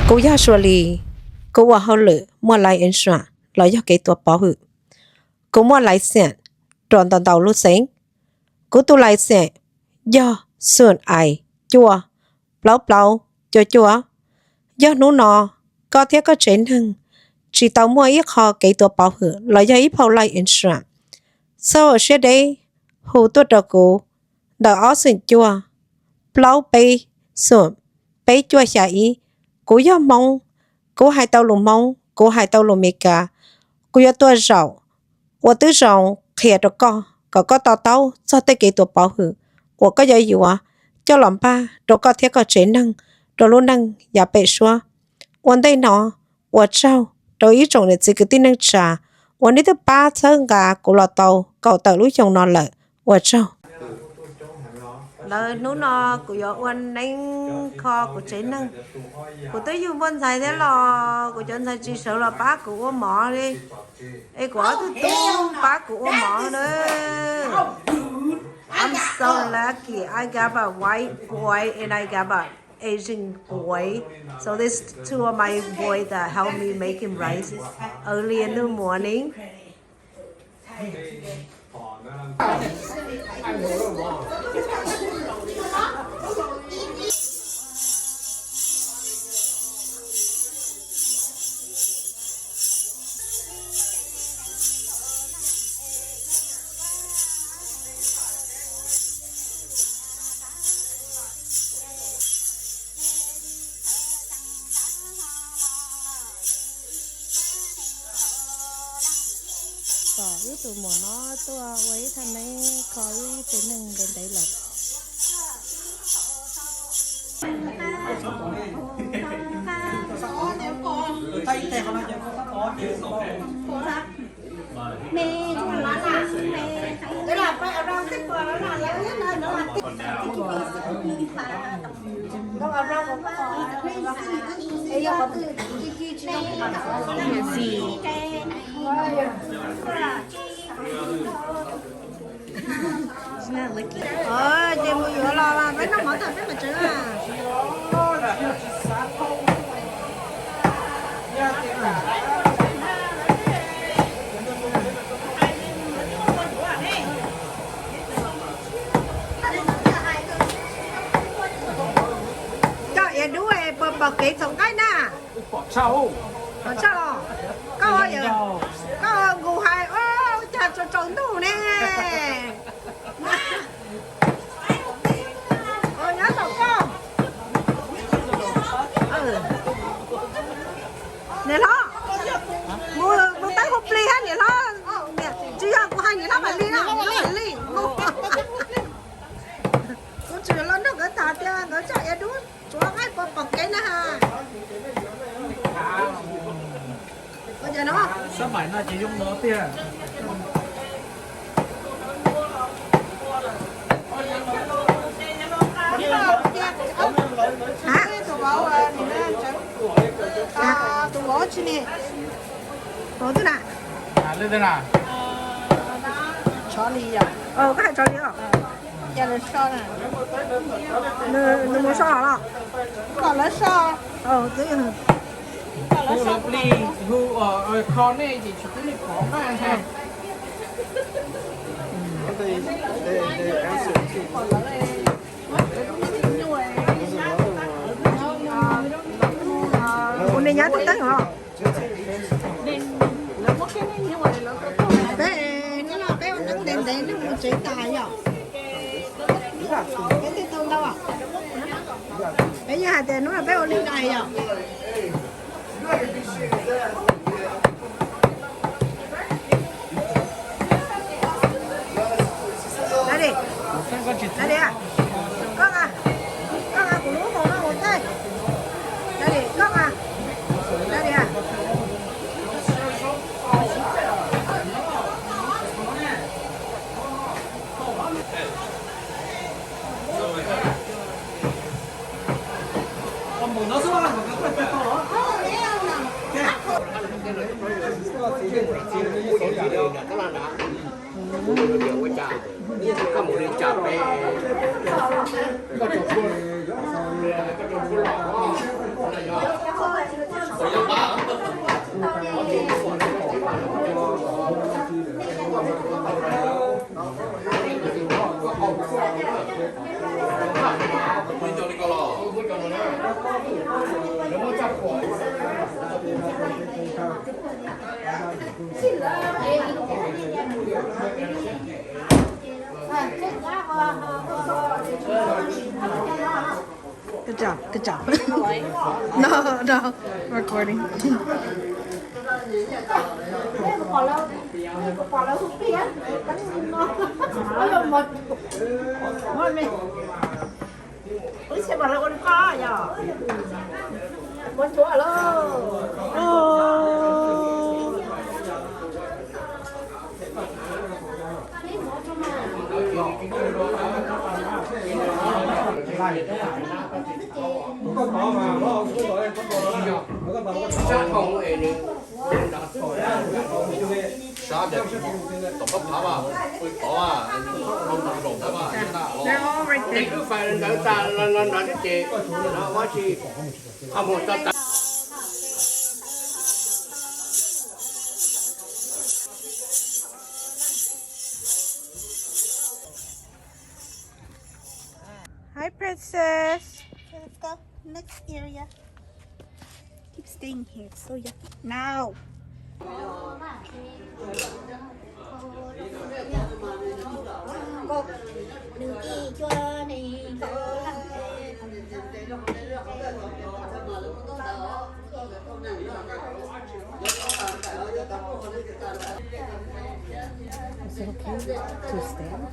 Kuv yog Suav Lis, kuv ua hauj lwm muaj life insurance los yog kev tuav pov hwm. Kuv muaj license rau ntau ntau lub xeev. Kuv tus license yog xoom ais cuaj plaub plaub cuaj cuaj. Yog hnub no koj thiab koj tsev neeg tsis tau muaj ib qho kev tuav pov hwm los yog ib phau life insurance, txhob ua siab deb, hu tuaj rau kuv ntawm ob xoom cuaj plaub peb xoom peb cuaj xya ib. Kuv yog Hmoob, kuv hais tau lus Hmoob, kuv hais tau lus Meskas. Kuv yuav tuaj zaum ua tib zoo qhia rau koj kom koj to taub txog tej kev tuav pov hwm uas koj yuav yuav coj los npaj rau koj thiab koj tsev neeg rau lub neej yav pem suab. Ua ntej no, ua tsaug rau ib tsoom niam txiv kwv tij neej tsa uas nej twb pab txhawb nqa kuv los tau kaum tawm lub xyoo no lawm. Ua tsaug. Lawv hnub no kuv yuav ua neeb kho kuv tsev neeg. Kuv twb yug npua ntxhais thiab los kuv cov ntxhais tsis sawv los pab kuv ua mov li. Es kuv ob tug tub pab kuv ua mov na. I'm so lucky. I got a white boy and I got a Asian boy. So these two are my boy that help me making rice early in the morning. Kom wb tus muam no tuaj ua ib thaj neeb kho wb tsev neeg ntev ntev lawm. Ces mus yuav los peb noj mov tag peb mam tsev na. Coj iav dub puas pom kev txhaum nqaij na? Pom tshaj los. Koj, koj nkus hais ua cas tsaus tsaus ntuj ne. Nyob tom koj. Niam hlob, mus taw hu plig hab niam hlob. Tsis yog kuv hais niam hlob Malis no, niam hlob Malis. Kuv tseem los nrog nkawd tham tias nkawd coj iav dub tsuav nqaij puas pom kev na. Ua cas no? Sab maim no ces zoo no tiag. Tus vauv tsi ni? Vauv twg na? Koj hais tsov li os. Nws mus so los? Kom lawv so. Hu lawv plig, hu, kho nej ces tsis pub nej pov nqaij ntag. Ua me nyab tus teeb os. Peb, hnub no peb ua neeb ntev ntev neeg mus tsev tas yom. Peb twb tau ntau. Peb yeej hais tias hnub no peb ua neeg ntev yom. Daddy, daddy, koj nqa, koj nqa kuv lub hau no ua ntej. Daddy, koj nqa, daddy. Good job, good job. No, no, recording. They're all right there. Hi, princess. Let's go next area. Keep staying here. It's so yucky. Now. Is it okay to stand?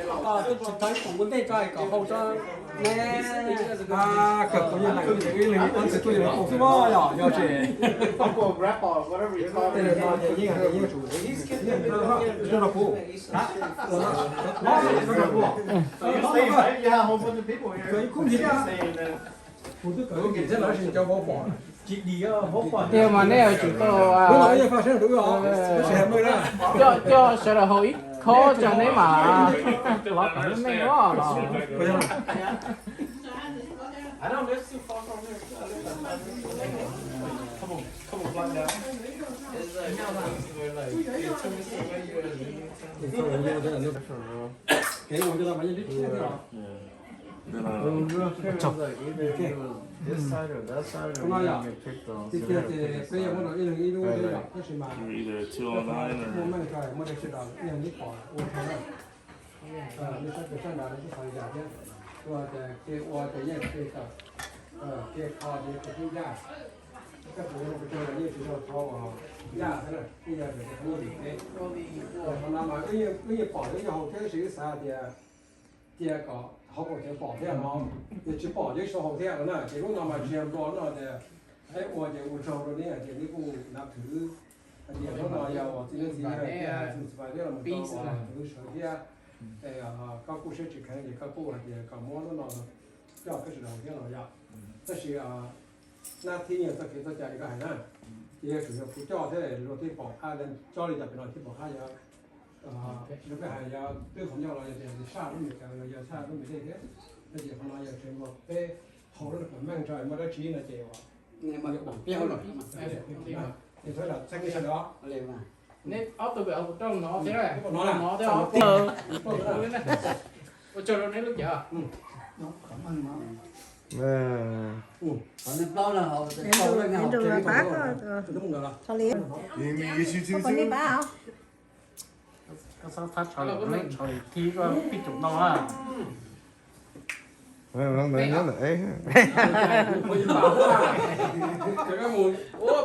Twb tsis tau ib puas npua ntej tso kom hau tso ne. Kawm kuv yog lam ib leeg ob txiv tuaj yog tus xwb yog yog tsis. Tej no ces yeej yeej tsum no kuv no kuv ib khub ntxiv thiab. Kuv twb kawm thiab lawv tsis cov vauv pom. Tiag mas nej yuav tsum tau, coj coj sawv daws haus ib khob tso neb mam los kom nej los. Couple, couple block down. It's like, it's where, like, it took me somewhere you were living. Kev ua coj los mas yeej dib tshiab thiab os. This side or that side or no, you yom, get kicked off. Tiag tiag ces peb yuav muab rau ib leeg ib lub thiab yom, tab sis mas muaj meej rau muaj dej sawv daws ib leeg ib pom ua rau na. Nej sab pem sab nrad nej twb xav li cas thiab? Ua ces kev ua ces yeej kev tawm, kev kho ces kev twb ncaj. Koj tus ua pes tsawg los yeej tsis yog qhov uas ncaj thiab na, yeej yog tias qhov ncaj ncees. Qhov no mas wb yeej pom wb yeej haus thiab tab sis wb xav tias cia kom hauv paus cawv pom thiab no, yog tsis pom ces tsis tau haus thiab no na. Ces lub no mas tsis yog nplua no tias peb ua ces ua tsaug rau neb hais tias neb kuj nav thwv hais tias hnub no yog uas txiv neej txiv yaig thiab txiv txiv pais thiab los mus rau uas thwv sawv thiab. Koj kuj siab tsis kheev ces koj kuj hais tias kom muab lub no coj peb sawv daws thiab los yom. Tab sis nab thib nyuag txoj kev txoj cai li koj hais na, ces yog tsum yog kuv coj thiab luag thiaj pom qab, coj li cas pem no thiaj pom qab yog, yog peb hais yog twb qhov ncauj los yog tias saj lub me cawv los yog saj lub me dej thiab, no ces qhov no yog tseem muaj peb haus lub kom meej tso muaj dab tsi no ces es thov zam txheeb li sawv daws. Neb ob tug pem hauv rau no thiab, no thiab. Ua tsaug rau neb lub cev. Koj txhob thab tsho li, tsho li thib koj pij cum no a. Ua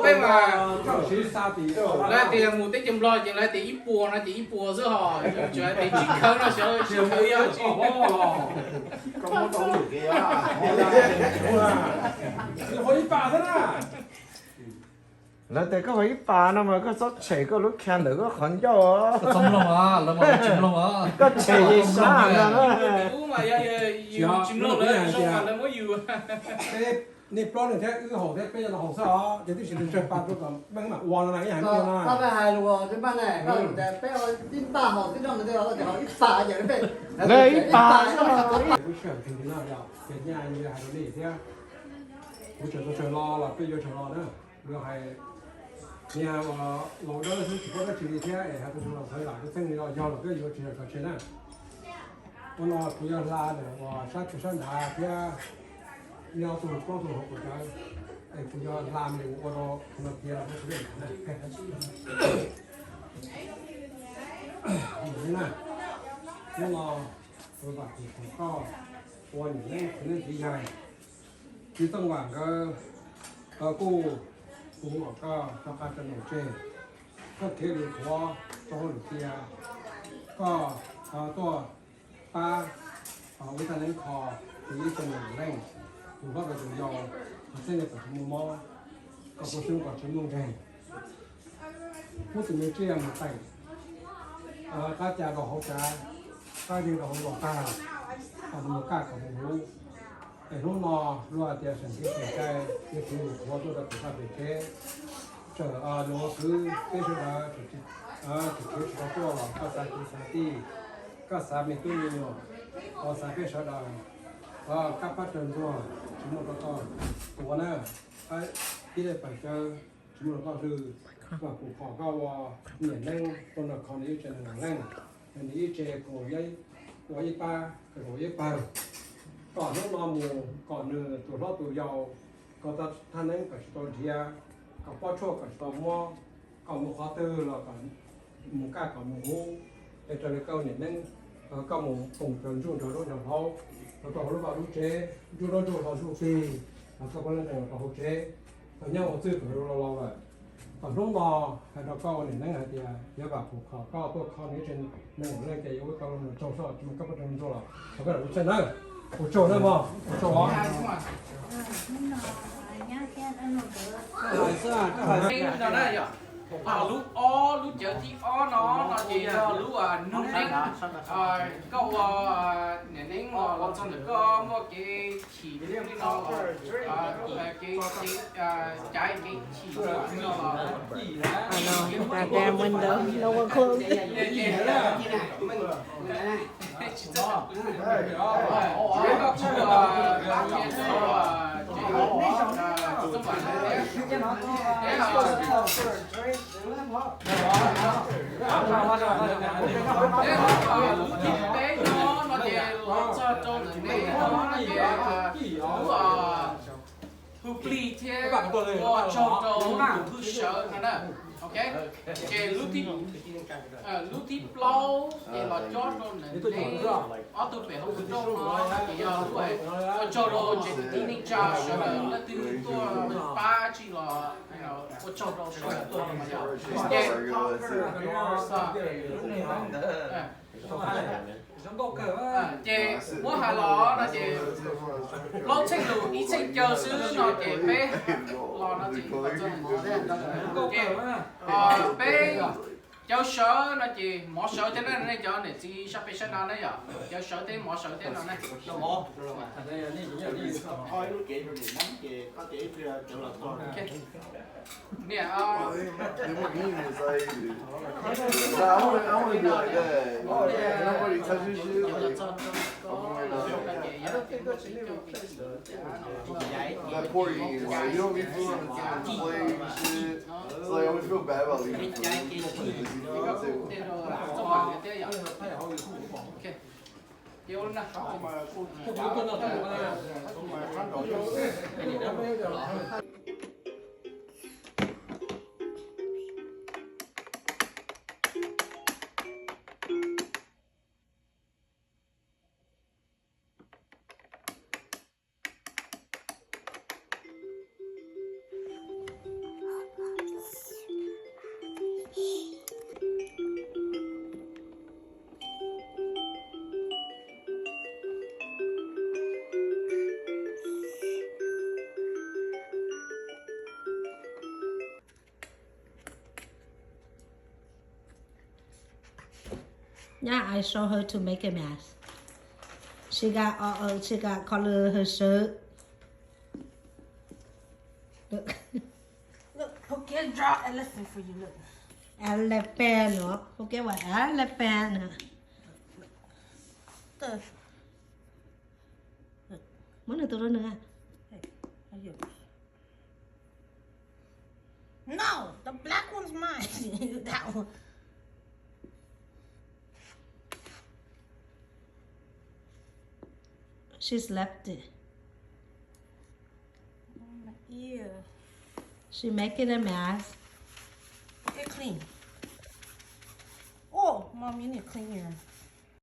peb mas lawv tias mus teb chaws Nplog ces lawv tias ib puas no ces ib puas xwb hos, tsis hais tias tsib khawv no xyov tsib khawv yog tsis. Lawv tias koj haus ib pas no mas koj txhob tshem koj lub khia ntawm koj qhov ncauj. Koj tshem li sab no na. Nej plaub leeg thiab wb haus thiab peb yuav los haus xwb os, ces twb tsis tsawg pas rau kom meej mam ua no na, ib yam no na. Koj hais lus tsis meej ne, koj tias peb ua ib pas haus xwb no, tias haus ib pas ces peb, ib pas. Kuv tseem tau tsawg los los peb yuav tsawg los na. Lawv hais niag laus dawb xwb tsis paub dab tsi li thiab es hais tau tsis los txhawv yam txheej li los yog los peb yuav tsis yog tso tseg na. Ua no kuv yog hla ntawm uas sab pem sab nrad thiab nyob tus plaub tus hauv kuv cawv, es kuv yog hla me ua rau no tiav los kuv tsis na. Hnub no kuv vam hwm koj ua niam neeb txiv neeb txiv yaig, txiv Tooj Vam nkawd, nkawd kuj hu kom koj rov qab rau nram tsev, koj khiav lwm qhuav rau hauv lwm tiaj, koj tuaj pab ua ib tag neeb kho tus ib tug me nyuam leej, tus hlob rau tus yau, qhov txhia li kom tsis muaj mob, kom puas xyoob kom tsis muaj nkeeg. Muab tus me tsiaj mus teem, qab ca rau hauv tsav, qab zig rau hauv los tag, kom mus kaj kom mus huv. Es hnub no luag hais tias seem kev seem cai, ces kuv mus qhuav tuaj rau pem vaj pem tsev, txawm luag ua kwv peb sawv daws tseem khiav tsis tau tuaj los koj xav kwv xav tij, koj xav me tub me nyuam, koj xav peb sawv daws, koj pab raws ntsuag tsis muaj rau koj tuav na, tib daim pawg cawv tsis muaj rau koj hlwb, vam hwm koj ua niam neeb tuaj nrog kho nws ib tsev neeg leej, nws ib tsev kom ua ib pab, kom ua ib pawg. Tom hnub no mus kom nws tus hlob tus yau, kom tau thaj neeb kom tsis tau nrhiav, kom pob tshuaj kom tsis tau muab, kom mus qhov twg los kom mus kaj kom mus huv. Es raws li koj niam neeb, koj mus koom cov ntsuj nrog lub nrog hlau, los rau hauv lub vaj lub tsev, ntsuj nruab ntsuj hlau zuj tig, los koj pab neeb los rau hauv tsev, los nyob ua txwj kom zoo laus laus lawm. Tom hnub no hais rau koj ua niam neeb hais tias yuav vam hwm koj tuaj kho nws ib tsev neeg leej ces yuav ua tau los tsaug soj tsis muaj koj pab rau ntsuag los thov koj lam lub txhawb nawb. Ua tsaug nawb mog, ua tsaug os. Lub ob, lub cawv thib ob no no ces yog lub nug neeb. Koj ua niam neeb los txog ntawm koj muaj kev chim li no, kev, kev, cav kev chim li no los, tsis txawj, koj kuj, koj kuj, txoj Lub thib peb no no ces los txog rau ntawm ne no ces lub hu plig thiab ua tsaug rau tus hwj sawv no na. Ok, ces lub thib, lub thib plaub ces los cob rau ntawm ne ob tug pem hauv tus rooj no ces yog lub ua tsaug rau tsev kwv tij neej tsa sawv daws leej twg tuaj pab tsi los ua tsaug rau sawv daws tuaj no yog. Ces ces muab hais los no ces plaub txheej lus ib txheej caw xwb no ces peb los no ces ces peb cov sawv no ces mov sawv thiab na, nej cov niam txiv sab pem sab na na yom, cov sawv thiab mov sawv thiab no na. Niam, Now I show her to make a mess. She got all, uh, she got color her shirt. Look. Look, Pokia draw elephant for you, look. Elephant no, Pokia ua elephant no. Muab nws tus rau nws. No, the black one's mine. That one. She's left it. Oh my ear. She making a mess. Get clean. Oh, Mom, you need to clean your